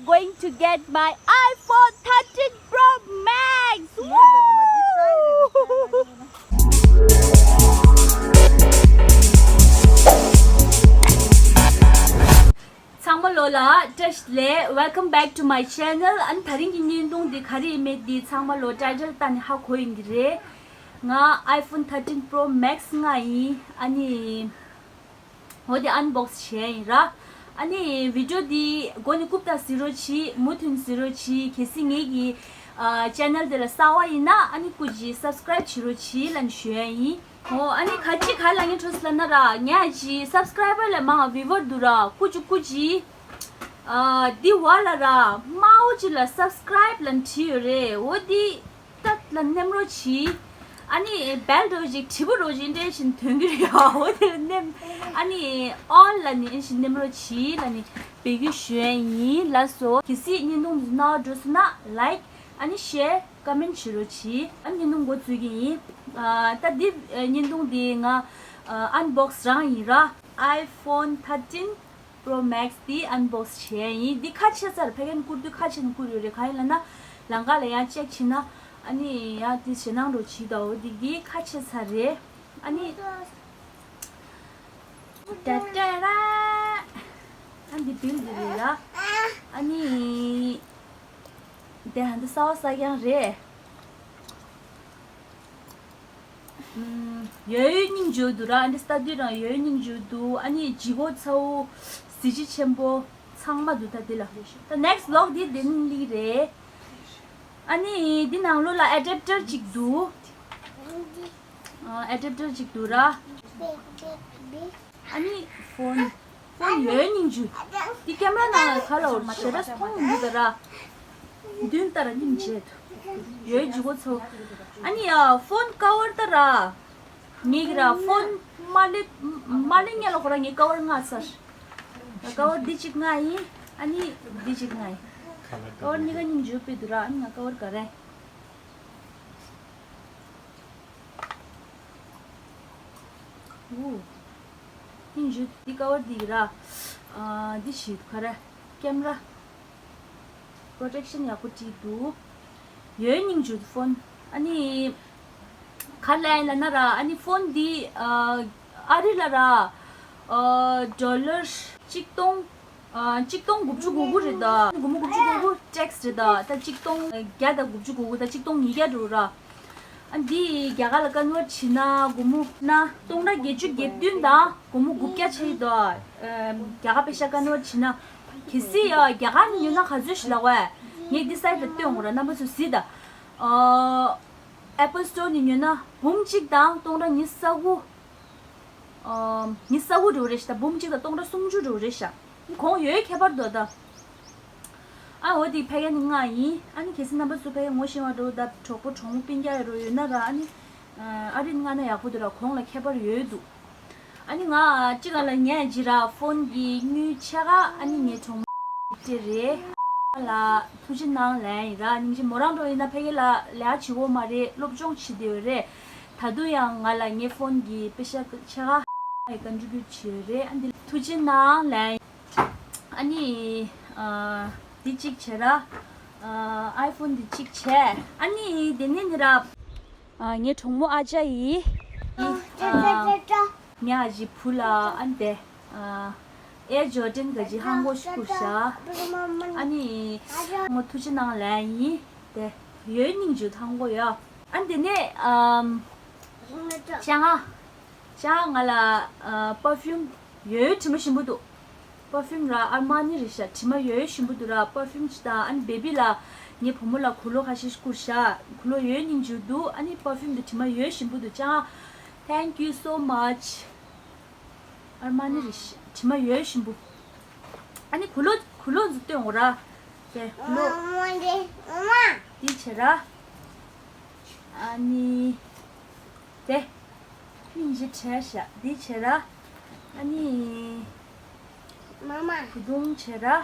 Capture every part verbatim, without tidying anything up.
Going to get my iPhone thirteen Pro Max. Woo! ཚང་མ་ལོ་ལ་བཀྲ་ཤིས་བདེ་ལེགས། Welcome back to my channel. ཨ་ནི་དེ་རིང་གི་བརྙན་ཐུང་འདི་ག་རེ་ཡིན་མིན་འདི་ཚང་མ་ལོ་ཊའི་ཊལ་ལྟ་ནས་ཧ་གོ་ཡིན་གྱི་རེད། ང་iPhone thirteen Pro Max མངགས་ཡིན། ཨ་ནི་འོ་དེ་ཨན་བོག་སི་བྱས་ཡིན་ར། ཨ་ནི་བི་ཌི་ཡོ་འདི་མགོ་ནས་རྐུབ་དང་གཟིགས་རོགས་གྱིས། མུ་མཐུད་གཟིགས་རོགས་གྱིས། གལ་སྲིད་ངེད་ཀྱི་ཨ་ཆེ་ནལ་དེ་ལ་གསར་པ་ཡིན་ན་ཨ་ནི་སྐུ་མཁྱེན་སབ་སི་ཀ་རའིབ་བྱེད་རོགས་གྱིས་ལབ་ནས་ཞུ་ཡ་ཡིན། ཨོ་ཨ་ནི་ག་ཅི་ག་ལ་ངས་འཕྲོ་སླ་ན་ར་ངས་ཅི་སབ་སི་ཀ་རའི་བར་ལས་མང་བི་ཝར་འདུག་ར། སྐུ་མཁྱེན་སྐུ་མཁྱེན། ཨ་འདི་བ་ལ་ར་དམར་པོ་ཅིག་ལ་སབ་སི་ཀ་རའིབ་ལབ་བྲིས་ཡོད་རེད། འོ་འདི་ཏག་ལ་ནེམ་རོགས་གྱིས། ཨ་ནི་བེལ་འདྲ་བོ་ཅིག་དྲིལ་བུ་འདྲ་བོ་ཅིག་འདྲ་ཞིག་ཐོན་གྱི་རེད་ཡ། འོ་དེ་ལ་ནེམ། ཨ་ནི་ཨོལ་ལབ་ནི་ཨེ་ཞིག་ནེམ་རོགས་གྱིས་ལབ་ནི་འབོད་སྐུལ་ཞུ་ཡ་ཡིན། ལགས་སོ། གལ་སྲིད་བརྙན་ཐུང་འདི་རྣ་བར་འགྲོ་སོང་ན་ལའིཀ་ཨ་ནི་ཤེར་ཀོ་མེན་ཊི་བྱེད་རོགས་གྱིས། ཨ་ནི་བརྙན་ཐུང་འགོ་འཛུགས་ཀྱི་ཡིན། ཨ་ད་འདི་བརྙན་ཐུང་འདི་ང་ཨན་བོག་སི་རང་ཡིན་ར། iPhone thirteen Pro Max འདི་ཨན་བོག་སི་བྱས་ཡིན། འདི་ཁ་ཕྱེ་ཚར། ཕ་གིར་བསྐུར་དུས་ཁ་ཕྱེ་ནས་བསྐུར་ཡོད་རེད། གང་ཡིན་ལབ་ན་ལམ་ཁ་ལ་ཡང་ཅེག་བྱས་ན་ཨ་ནི་ཡང་འདི་ཞེད་སྣང་འདྲ་བོ་བྱེད་དོ། འོ་འདི་གི་ཁ་ཕྱེ་ཚར་རེད། ཨ་ནི་ཏ་ཏ་ར། ཨ་འདི་བིལ་འདི་རེད་ཡ། ཨ་ནི་དེ་ཧ་འདི་གསར་པ་གསར་རྐྱང་རེད། ཡོད་སྙིང་རྗེ་འདུག་ར། འདི་ལྟ་དུས་རང་ཡོད་སྙིང་རྗེ་འདུག་ཨ་ནི་ལྗིད་ཁོག་ཚ་བོ། གཟི་བརྗིད་ཆེན་པོ། ཚང་མ་འདུག་ད་འདི་ལ། ད་ནེག་སི་ཝི་ལོག་འདི་འདི་ནི་ལི་རེད། ཨ་ནི་འདི་ནང་ལོགས་ལ་ཨེ་ཌེབ་ཊར་ཅིག་འདུག་ཨ་ཨེ་ཌེབ་ཊར་ཅིག་འདུག་ར། ཨ་ནི་ཕོན། ཕོན་ཡོད་སྙིང་རྗེ། འདི་ཀེམ་ར་ནང་ལ་ག་ལ་འོར་ཞེ་དྲག་མཐོང་མི་འདུག་ད་ར། མདུན་ལྟར་སྙིང་རྗེ་འདུག་ཡོད་སྙིང་རྗེ་ཚོ། ཨ་ནི་ཡ་ཕོན་ཀ་བར་ད་ར། ངེད་ཀྱི་ར་ཕོན་མ་ལེ་མ་ལེ་ཉལ་ལ་ཁོ་ར་ངས་ཀ་བར་མངགས་ཚར། ཀ་བར་འདི་གཅིག་མངགས་ཡིན། ཨ་ནི་འདི་གཅིག་མངགས་ཡིན། ཀ་བར་གཉིས་ཀ་སྙིང་རྗེ་པོ་འདུག་ར། ཨ་ནི་ང་ཀ་བར་ག་རེ། ཨུ། སྙིང་རྗེ། འདི་ཀ་བར་འདི་གི་ར། ཨ་འདི་ཞིག་ག་རེ། ཀེམ་ར། པོ་རོ་ཊེག་ཤན་ཡག་པོ་བྲིས་འདུག་ཡོད་སྙིང་རྗེ་ཕོན། ཨ་ནི་ག་ལ་ཡིན་ལབ་ན་ར། ཨ་ནི་ཕོན་འདི་ཨ་ཨ་རི་ལ་ར། ཨ་ཌོ་ལར་གཅིག་སྟོང་ཨ་གཅིག་སྟོང་དགུ་བཅུ་གོ་དགུ་རེད་ད། སྒོར་མོ་དགུ་བཅུ་གོ་དགུ་ཊེག་སི་རེད་ད། ད་གཅིག་སྟོང་བརྒྱ་དང་དགུ་བཅུ་གོ་དགུ་ད་གཅིག་སྟོང་ཉིས་བརྒྱ་འགྲོ་ར། ཨ་འདི་རྒྱ་གར་ལ་ཀོན་ཝར་བྱེད་ན་སྒོར་མོ་ན་སྟོང་ཕྲག་བརྒྱད་ཅུ་གྱ་བདུན་དང་སྒོར་མོ་དགུ་བརྒྱ་ཆགས་ཡོད་དོ། ཨ་རྒྱ་གར་པེ་ཤ་ཀོན་ཝར་བྱེད་ན། གལ་སྲིད་ཨ་རྒྱ་གར་ནས་ཉོས་ན་ག་ཚོད་ཞིག་ལབ་པས། ངས་འདི་སའིཊ་ལ་སྟོན་འོང་ར། རྣམ་པ་ཚོ་གཟིགས་དང་། ཨ་ཨེ་པལ་སི་ཊོར་ནས་ཉོས་ན་འབུམ་གཅིག་དང་སྟོང་ཕྲག་ཉི་ཤུ་རྩ་དགུ། ཨ་ཉི་ཤུ་རྩ་དགུ་འགྲོ་རེད་ཤག་འབུམ་གཅིག་དང་སྟོང་ཕྲག་སུམ་ཅུ་འགྲོ་རེད་ཤག་གོང་ཡོད་ཁྱད་པར་འདུག་ད། ཨ་འོ་དེ་ཕ་གི་ནས་མངགས་ཡིན། ཨ་ནི་གལ་སྲིད་རྣམ་པ་ཚོ་ཕ་གི་ངོ་ཤེས་པ་འདྲ་བོ་དང་གྲོགས་པོ་གྲོགས་མོ་སྤུན་ཀྱག་ཡོད་རོ་ཡོད་ན་ར། ཨ་ནི་ཨ་རི་མངགས་ན་ཡག་པོ་འདུག་ར། གོང་ལ་ཁྱད་པར་ཡོད་འདུག་ཨ་ནི་ང་ཅི་ག་ལ་ཉན་ཅི་ར་ཕོན་གྱི་དངུལ་ཆེ་ག་ཨ་ནི་ངའི་གྲོགས་མོ་ཅི་རེད། ལ་ཐུགས་རྗེ་གནང་ལན་ཡིན་ར། སྙིང་རྗེ། མོ་རང་འགྲོ་ཡིན་ན་ཕ་གི་ལ་ལས་ཀ་བྱེད་གོ་མ་རེད། སློབ་སྦྱོང་བྱེད་བསྡད་ཡོད་རེད། ད་དུང་ཡང་ང་ལ་ངའི་ཕོན་གྱི་པེ་ཤ་ཆེ་ག་ཀོན་ཊི་རི་བིའུ་ཊི་བྱེད་ཡོད་རེད། ཨ་འདི་ལ་ཐུགས་རྗེ་གནང་ལན། ཨ་ནི་ཨ་འདི་གཅིག་བྱས་ར། ཨ་ཨའི་ཕོན་འདི་གཅིག་བྱས། ཨ་ནི་དེ་ནས་ནི་ར། ཨ་ངའི་གྲོགས་མོ་ཨ་ཅག་ཡིས། ཨ་ངའི་ཨ་ཅག་བུ་ལ་ཨ་ནི་དེ། ཨ་ཨེར་ཇོར་ཌན་ག་ཅིག་ཧང་གོ་ཞིག་བསྐུར་ཤག་ཨ་ནི་ངོ་ཐུགས་རྗེ་གནང་ལན་ཡིན། དེ་ཡོད་སྙིང་རྗེ་ཧང་གོ་ཡ། ཨ་ནི་དེ་ནས་ཨམ་ཅང་ཨ། ཅང་ང་ལ་ཨ་པར་ཕིའུམ་ཡོད་དྲི་མ་ཞིམ་པོ་འདུག་པར་ཕིའུམ་ར་ཨར་མ་ནི་རེད་ཤག་དྲི་མ་ཡོད་ཞིམ་པོ་འདུག་ར། པར་ཕིའུམ་ཅིག་དང་ཨ་ནི་བེ་བི་ལ་ངའི་བུ་མོ་ལ་གོས་ལོག་ཁ་ཤས་ཤིག་བསྐུར་ཤག་གོས་ལོག་ཡོད་སྙིང་རྗེ་འདུག་ཨ་ནི་པར་ཕིའུམ་འདི་དྲི་མ་ཡོད་ཞིམ་པོ་འདུག་ཅང་། Thank you so much. ཨར་མ་ནི་རེད་ཤག་དྲི་མ་ཡོད་ཞིམ་པོ། ཨ་ནི་གོས་ལོག་གོས་ལོག་འདི་སྟོན་འོང་ར། དེ་གོས་ལོག་འདི་བྱས་ར། ཨ་ནི། དེ། སྙིང་རྗེ་བྲལ་ཤག་འདི་བྱས་ར། ཨ་ནི། མ་མ། བུ་དུང་བྱས་ར། ཨ་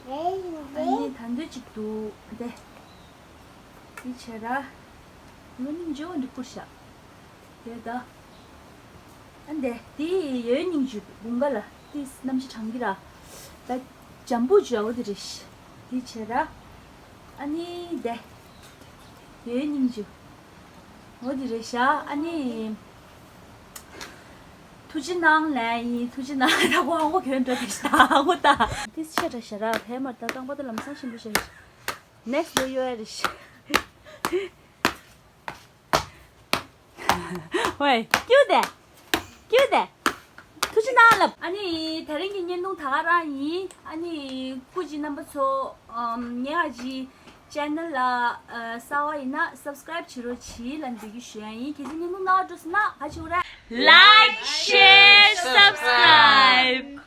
ནི་ད་འདོད་ཅིག་འདུག་དེ། འདི་བྱས་ར། ལོ་སྙིང་རྗེ་བོ་འདི་བསྐུར་ཤག་དེ་ད། ཨ་འདི་དེ་ཡོད་སྙིང་རྗེ་དགུན་ཁ་ལ་དེ་གནམ་གཤིས་གྲང་གི་ར། ད་འཇམ་པོ་བྱས་འོ་དེ་རེད། འདི་བྱེད་ར། ཨ་ནི་དེ། ཡོད་སྙིང་རྗེ། འོ་འདི་རེད་ཤག་ཨ་ནི། ཐུགས་རྗེ་གནང་ལན་ཡིན། ཐུགས་རྗེ་གནང་། ད་ཁོ་ཧང་གོ་གྱོན་འགྲོ་དེ་ཤག་ཧང་གོ་ད། འདི་ཆེ་དྲགས་ཤག་ར། ཕལ་མར་ད་རྐང་པ་ད་ལམ་སང་ཞིམ་པོ་ཤག Next video ཡོད་རེད་ཤག་ཝེ། ཀྱུ་དེ། ཀྱུ་དེ། ཐུགས་རྗེ་གནང་ལབ། ཨ་ནི་དེ་རིང་གི་བརྙན་ཐུང་ད་ག་རང་ཡིན། ཨ་ནི་སྐུ་མཁྱེན་རྣམ་པ་ཚོ། ཨམ། ངའི་ཨ་ཅེ་ཅེ་ནལ་ལ་ཨ་གསར་པ་ཡིན་ན་སབ་སི་ཀ་རེབ་བྱེད་རོགས་གྱིས་ལབ་འདོད་ཀྱི་ཞུ་ཡ་ཡིན། གལ་སྲིད་བརྙན་ཐུང་སྣང་བ་འགྲོ་སོང་ན་ག་བྱེད་དགོས་རེད། Like, share, subscribe.